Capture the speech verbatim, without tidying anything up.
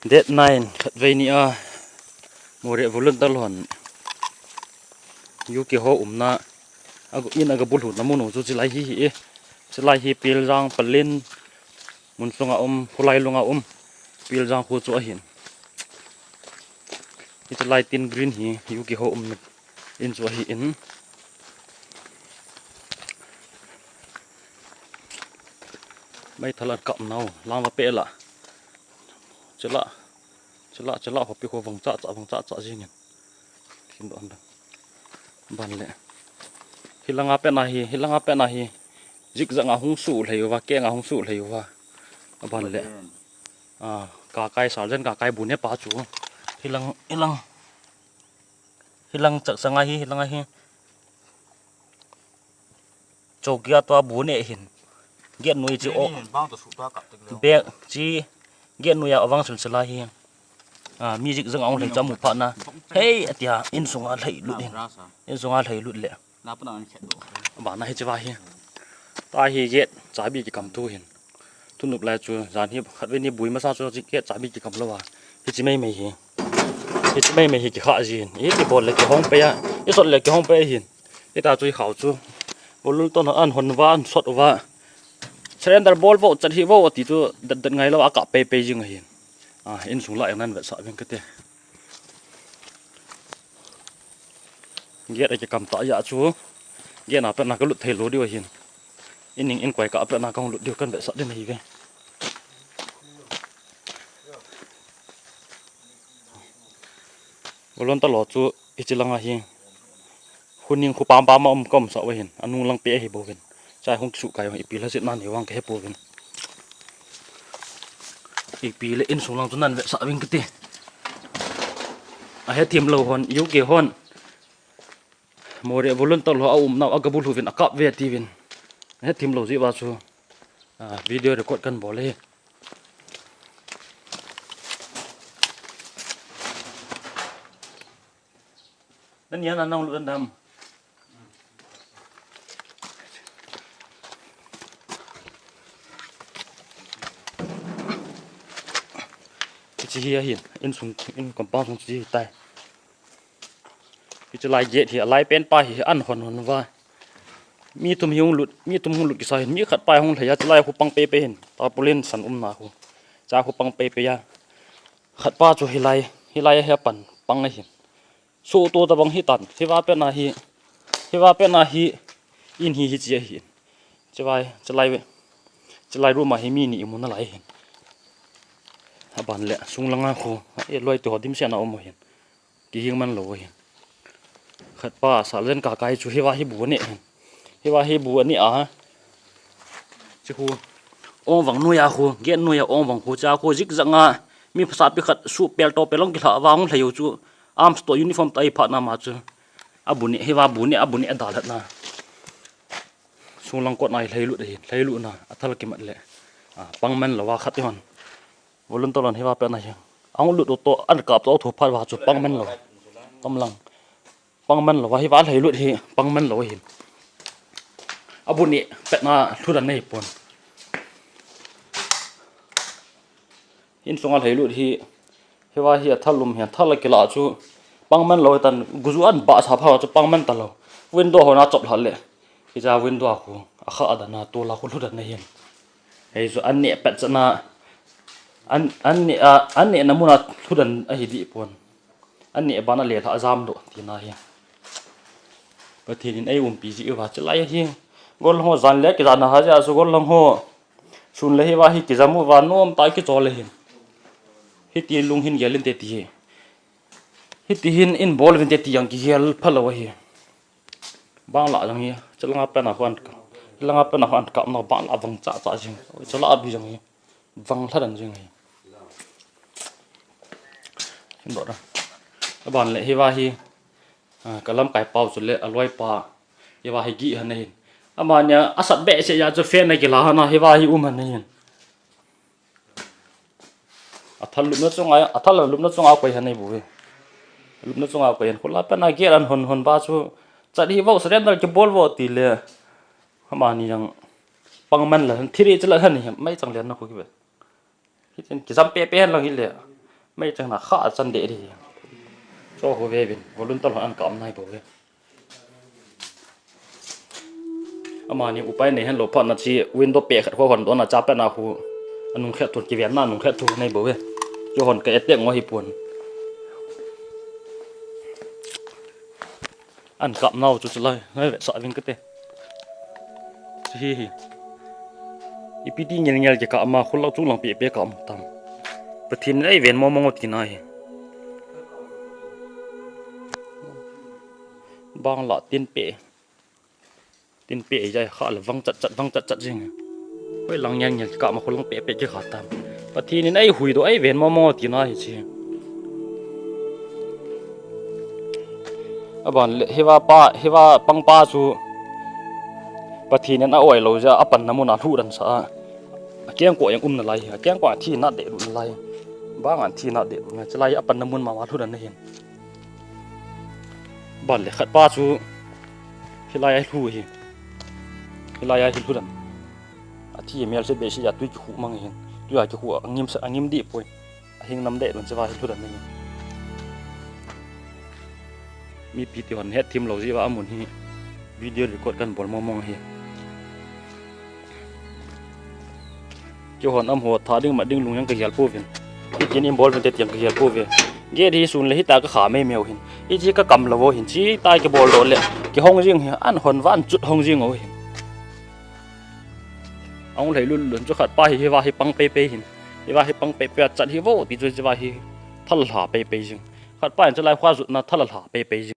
Date nine, khatvei nia Moreh volunteer hon U K ho umna, a, in a gabulhutna mun u chu chilai hi hi e. Chilai hi Piljang, Palin, mun sunga um, Khulai lunga um, Piljang khu chu ahin. Hiche light in green hi U K ho umna in chu ahin. Meithal an kap nau, lang va pe la. Chila, chila, chila, hopi kho vang cha cha, vang cha cha jingin. Kin do an. Ban le. Hilanga pena hi, hilanga pena hi. Zik zanga hung su lhei uva, kenga hung su lhei uva. Aban le. A, Kakai Sergeant Kakai bu ne pa chu. Hilang, hilang. Hilang chak sanga hi, hilanga hi. Chowki a tua bu ne hin. Gate noi chi o. Bang to su tua kap tek leo. Bek chi gate noi a vang sul sila hi. A, music zang ong lhei chamu pha na. Hei, atia, in sunga lhei lut hin. In sunga lhei lut le. Na pa na an khet do. Ba na hi chiva hi. Ta hi gate chabi kikam thu hin. Thunup lai chu, jan hi khatvei ni bui masa chu gate chabi kikam lou a. Hichi mai mai hi. Hichi mai mai hi kikha jin. Iti bol le kihong pe a. Isot le kihong pe hin. Hita chu i khau chu. Volunteer hon an hon uva, an sot uva. Surrender bol vo, chat hi vo, ti chu dat dat ngai lou a kap pei pei jing ahin. A, in sung la jong nan vetsah veng kate. Gate a kikam ta jeh chu. Gate na pet na ka lut thei lou diu ahin. In ning in koi ka pet na ka hung lut diu kan vetsah din ahi ve. Volunteer ho chu hichi langa hi. Huning khu pam pam a um ka um sa uva hin. Anung lang pe ahi bouvin. Chai hung kisu kai ipi la sit na ni vang ka he pouvin. Ipi le in sung lang chu nan vetsah veng kate. A he thim lou hon, U K hon. Moreh volunteer ho a um nau a gabulhu vin a kap ve ti vin. A he thim lou jeh uva chu. A, video record kan bol e. Nan yan anang lut dan dam. Hichi hi ahin, in sung, in compound sung chi tai. Hichi lai gate hi, a lai pen pa hi, an hon hon uva. Mi thum hi hung lut, mi thum hung lut kisa hin, mi khat pa hung lhei a, chilai khu pang pei pei hin, tarpaulin san umna khu. Cha khu pang pei pei a. Khat pa chu hilai, hilai a hi a pan, pang ahin. Su tu tabang hi tan, hiva pena hi, hiva pena hi, in hi hichi ahin. Chivai, chilai, chilai room a hi mi ni imu nalai hin. Aban le, sung langa khu, e loi tu ho dimset na um hin. Kihing man lou hin. Khat pa, Sergeant Kakai chu hiva hi bu ne hin. Hiva hi bu ne a. Chi khu. Ong vang noi a khu, gate noi a ong vang khu cha khu zik zanga. Mi phasa pi khat su pel to pel ong kilha vang lhei u chu. Arms to uniform to ai pha na ma chu. A bu ne, hiva bu ne, a bu ne a dalhat na. Sung lang kot nai lhei lut hin, lhei lut na, a thal kimat le. A, pang man lou a khat hon. Volunteer hon hiva pet na hi. Ang lut u to, an kap to thu phat va chu pang man lou. Kam lang. Pang man lou va hiva lhei lut hi, pang man lou hin. A bu ne pet na lhu dan nei pon. In sunga lhei lut hi, hiva hi a thal lum hi, a thal a kila chu, pang man lou tan, guzu an ba sa pha chu pang man ta lou. Window ho na chop lha le. Hicha window a khu, a kha a dan a, tu la khu lhu dan na hin. Hei chu an ne pet chana, an, an ne a, an ne na mun a lhu dan ahi di pon. An ne ban a le lha jam do, ti na hi. Pathen in ei umpi ji uva chilai hi. Gol ho jan le kijan na ha ja chu gol ho. Sun le hiva hi kijam uva nom ta kichol le hin. Hiti lung hin gel in te ti hi. Hiti hin in bol vin te ti jong kigel pha lou hi. Bang la jong hi, chalanga pena hon ka. Langa pena hon ka no bang la vang cha cha jing. Chala abi jong hi. Vang lha dan jing hi. Hin do da. Aban le hiva hi. A, ka lamkai pau chu le a loi pa. Hiva hi gi han hin. Ama nia a sat be se ya chu fan na kila hana hiva hi um han hin. A thal lupna chunga, a thal lupna chunga koi han nei bu ve. Lupna chunga koi han khula pena gate an hon hon ba chu. Chat hi vo surrender kibol vo ti le. Ama ni jang pang man la han thiri chala han hi mai chang le na khu ki ve. Hitin kijam pe pe han lang hi le. Mei chang na kha chan de di. Cho ho ve vin, volunteer ho an kam nai bo ve. Amani upai nei hen lo phat na chi window pe khat ho hon don a cha pe na hu. Anung khat thun kiven na anung khat thun nei bo ve. Cho hon ka etek ngo hi pun. An kap nau chu chu lai, ngai ve sa vin ka te. Chu hi hi. Ipi ti ngel ngel ke ka ama khul lau chu lang pe pe ka um tam. Pathen ei ven mo mo ti na hi. Bang la tin pe. Tin pe ei jai kha la vang chat chat, vang chat chat jing. Hoi lang ngel ngel ke ka ama khul lang pe pe ke kha tam. Pathen in ei hui do ei ven mo mo ti na hi chi. Aban le, hiva pa, hiva pangpa chu Pathen in a oi lo ja, a panna mun a lhu dan sa a. A kengkoh jeng um nalai, a kengkoh a thi na de lut nalai. Bang an thi na de lut na, chalai a panna mun ma ma lhu dan na hin. Ban le khat pa chu hilai a lhu hi. Hilai a hi lhu dan. A thi mel set be si ja tui ki khu mang hin. Tui a ki khu a ngim sa, a ngim di poi. A hing nam de don che va hi lhu dan na hin. Mipi ti hon het thim lo ji va amun hi video record kan bol mo mong hi. Kei hon am ho tha ding mat ding lung jang ka gel pouvin. Hitin involve te tiang ka gel pouve. Gate hi sun le hita ka kha mei meu hin. Hichi ka kam lo vo hin chi tai ka bol do le. Ki hong jing hi an hon van chut hong jing o hin. Ang lei lul lun chu khat pa hi hiva hi pang pei pei hin. Hiva hi pang pei pei a chat hi vo ti chu hiva hi thal hla pei pei jing. Khat pa in chalai khua jutna thal hla pei pei jing.